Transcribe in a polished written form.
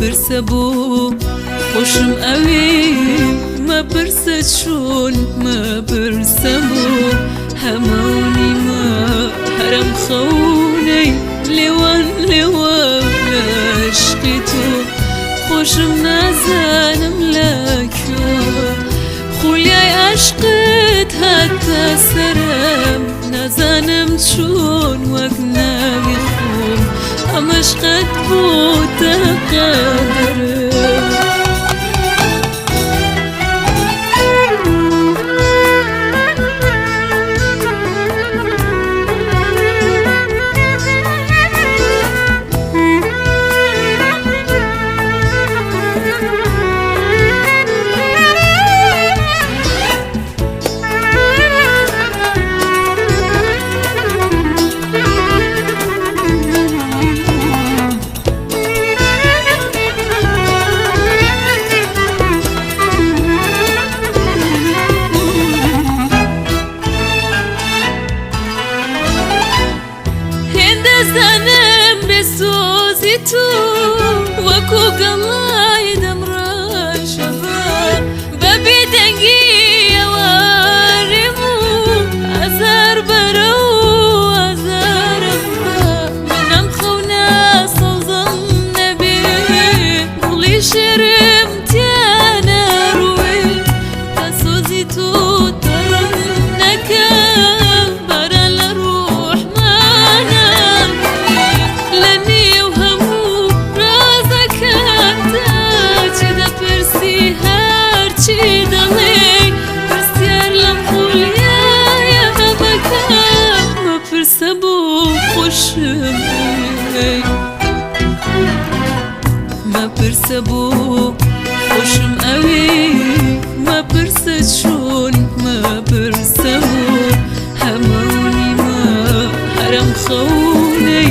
مەپرسە بۆ خۆشم ئەوێ، مەپرسە چۆن، مەپرسە بۆ هەموو نیمە هەرم خەونەی لێوان لێوە لە عشقی تۆ خۆشم نازانم لەکوێ خولیای عشقت هاتە سەرم نازانم چۆن وەک ناوی خۆم ئەمەش قەت بۆتە قەدەرم. هێندە زانم بێ سۆزی تۆ وەکو گەڵای دەمڕەشەوە بە بێدەنگی ئەوارێم و ئازار بەرەو ئازارم بە من ئەم خەونە سەوزەم نەبێ گوڵی شێرم تیا نەڕوێ تا سۆزی تۆ تەڕم نەکەم باران لە ڕۆحمانە لە نێو هەموو ڕازەکاندا چی دەپرسی هەرچی دەڵێی پرسیار لەم خولیایە مەکە مەپرسە بۆ خۆشم ئەوێی مەپرسە بۆ خۆشم ئەوێی مەپرسە چۆن مەپرسە بۆ هەموو نیمە هەرم خەونەی.